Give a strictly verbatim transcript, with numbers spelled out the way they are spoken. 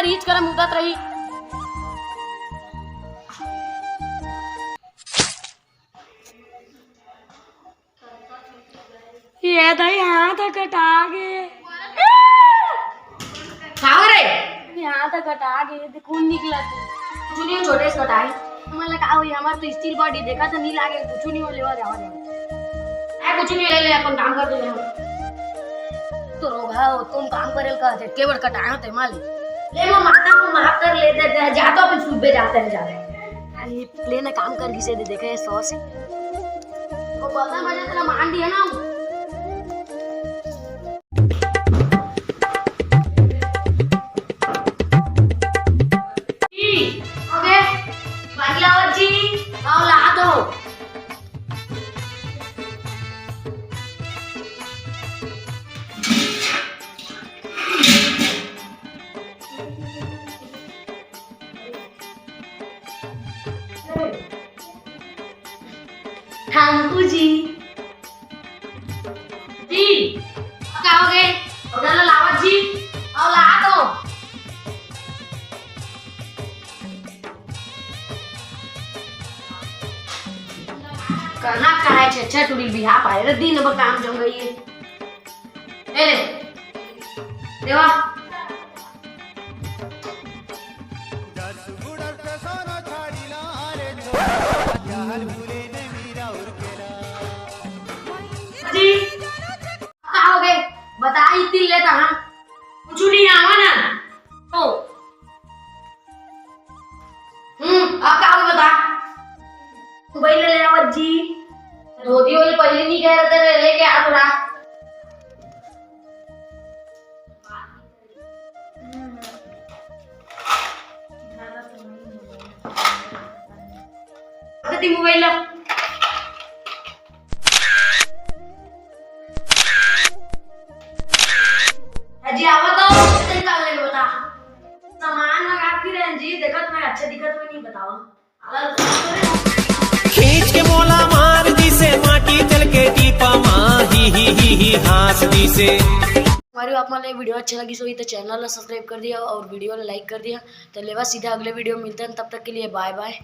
तीज करम उदत रही। ये दई हाथ कटा गे। का हो रे? ये हाथ कटा गे, खून निकला। कुछ नहीं, छोटे से कटाई। हमन ला का होई, हमार तो steel body देखा तो नहीं लागे, कुछ नहीं हो, लेवा जावा जावा। ए, कुछ नहीं, ले ले, अपन काम कर दे हम। तो रोगा हो, तुम काम करे का, ते केवल कटाया ते माल। ले, वो माता को माफ कर लेते, जा, जा तो अपन सुबह जाते हैं, जा। अरे, ले ना काम कर गिसे दे, देखे सौ से। वो बता मजा तेरा मान दिया ना। जी, ओके, बाकी लावत जी, आओ ला दो। ठांकू जी। जी, का हो गए? उधर ला लावत जी, आओ ला दो। कहाँ का है छे, छे टुरी बिहा पाए रे, दिन भर काम जम गई है। ए रे, देवा। जी, का हो गए? बता, इतनी लेता हाँ, कुछ नहीं आवा ना। ओ। हम्म, अब का हो गए बता? मोबाइल ले ले आवत जी। धोती वही पहले नहीं कह रहे थे, लेके आ थोड़ा। दे मोबाइल ला। अजी, आवा तो, तेरे का ले बता। सामान मंगा के रहे जी, देखत मैं अच्छा दिखत हुए नहीं बतावा। खींच के मोला मार दिसे, माटी चल के टीपा मा, ही, ही, ही, ही, हाँस दिसे। हमारी आप मन ला ये video अच्छा लगी सो तो channel ला subscribe कर दिया और video ला like कर दिया। तो लेवा सीधा अगले video में मिलते हैं, तब तक के लिए bye bye।